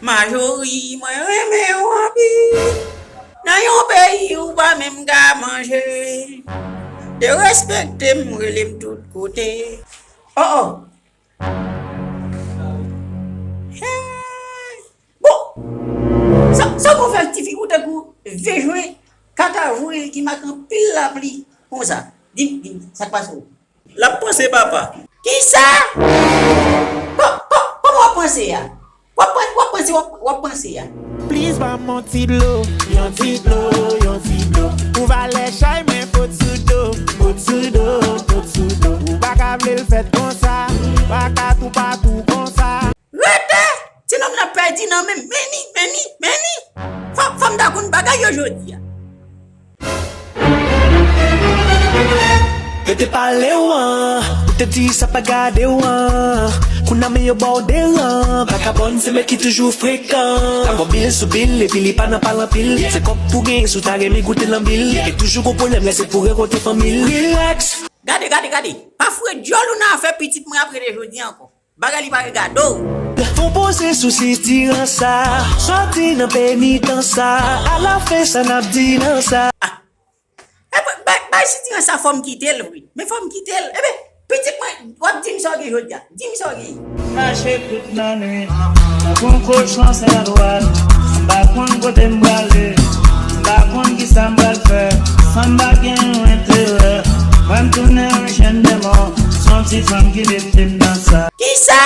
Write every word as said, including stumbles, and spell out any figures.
Majori, mwen renmen w anpil. Nan yon peyi ou pa menm ka manje. Derespekte m, rele m tout kote. Oh, oh. Hey. Bon. Sa, sa pou fè ti fi ou tankou ven jen, kat avril ki make anpil lapli konsa. Di m, di m, sa k pase w? L ap panse papa. Kisa? Kò-, kò-, kòman w ap panse a? W ap pan-, w ap panse, w ap, w ap panse a. Plis ban m yon ti dlo, yon ti dlo, yon ti dlo. Pou valè chay mwen pot sou do, pot sou do, pot sou do. Ou pa ka vle l fèt konsa, pa ka tou patou konsa. Rete! Ti nonm nan pèdi nan men m. Men ni, men ni, men ni! Fò, fò m ta konn bagay yo jodi a. Yo te pale w an, ou te di sa pa gade w an. Kounye a men yo ba w deran. Vakabòn se met ki toujou frekan. L ap ba w bil sou bil, epi li pa nan pale anpil. Se kòb pou genyen si w ta renmen goute lanbil. Li gen toujou gon pwoblèm lè se pou rankontre fanmi l. Relax. Gade, gade, gade. Pa foure dyòl ou nan afè pitit mwen ap rele jodi a ankò. Bagay li pa regade w. Fon poze sou sitirans sa, sòti nan penitans sa, alafen sa n ap di nan sa. Epi, bay, bay sitirans sa fò m kite l vre. Men fò m kite l. Ebyen, pitit mwen, w ap di m sa w gen jodi a. Di m sa w gen. Mache tout lannwit, tankou yon kochon san dwat. M pa konn kote m prale, m pa konn kisa m pral fè. San m pa gen yon enterè, mwen m tounen yon jenn demon. Se yon ti fanm ki mete m nan sa. Kisa?